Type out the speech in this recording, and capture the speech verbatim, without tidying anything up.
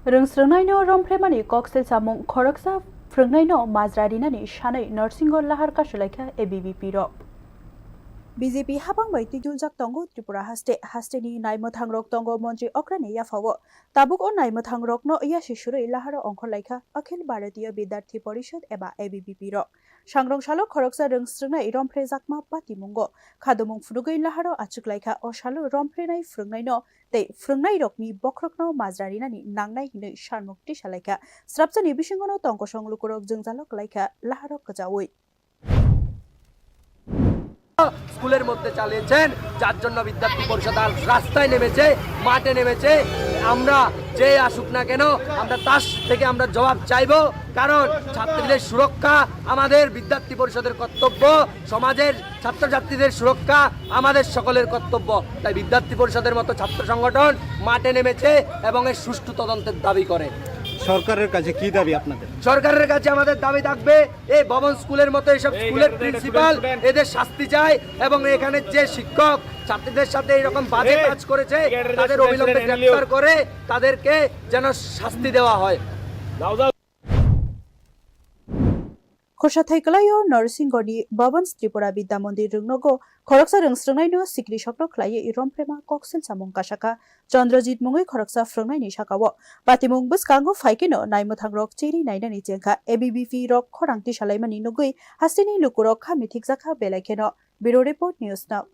Rwngsrwngnaino romphre mani koksil samung khoroksa phrwngnaino majra rinani sanwi Narsingo lahar kasulaikha A B V P rok. B J P hapang bai twiduljak tongo Tripura haste. Hasteni naimwthangrok tongo montri okrani yaphao. Tabuk o naimwthangrokno yasi surwi laharo ongkhorlaikha Akhil Bharatiya Bidyarthi Porishad eba A B V P rok. Sangrong salo khoroksa rwngsrwngnai romphrejakma patimungo khadumung phunugwi laharo achuklaikha. O salo romphrenai phrwngnaino tei phrwngnairokni bokhorokno majra rinani nangnai hinwi sarmung tisalaikha. Srapsani bisingono tongkosong lukurok jwngjalo kwlaikha laharo kwchaui. স্কুলের মধ্যে চালিয়েছেন, যার জন্য বিদ্যার্থী পরিষদ আজ রাস্তায় নেমেছে, মাঠে নেমেছে। আমরা যে আসুক না কেন, আমরা তার থেকে আমরা জবাব চাইব, কারণ ছাত্রীদের সুরক্ষা আমাদের বিদ্যার্থী পরিষদের কর্তব্য, সমাজের ছাত্রছাত্রীদের সুরক্ষা আমাদের সকলের কর্তব্য। তাই বিদ্যার্থী পরিষদের মতো ছাত্র সংগঠন মাঠে নেমেছে এবং এর সুষ্ঠু তদন্তের দাবি করে। সরকারের কাছে কি দাবি আপনাদের? সরকারের কাছে আমাদের দাবি থাকবে, এই ভবন স্কুলের মতো এইসব স্কুলের প্রিন্সিপাল এদের শাস্তি চাই এবং এখানে যে শিক্ষক ছাত্রীদের সাথে এরকম বাজে কাজ করেছে তাদের অবিলম্বে গ্রেপ্তার করে তাদেরকে যেন শাস্তি দেওয়া হয়। Khorsa thai kwlaio Narsingoni Bhavans Tripura Bidya Mandir rwngnogo khoroksa rwngsrwngnaino sikri sokno khlaiwi romprema koksil samung kasakha Chandrajit mungwi khoroksa phrwngnaini sakao. Patimung bwskango phaikeno naimwthangrok chiri nainani chengkha. A B V P rok khorang tisalaimani nugwi hasteni lukurok kha mithikjakha belai kheno. Bureau Report, News Now.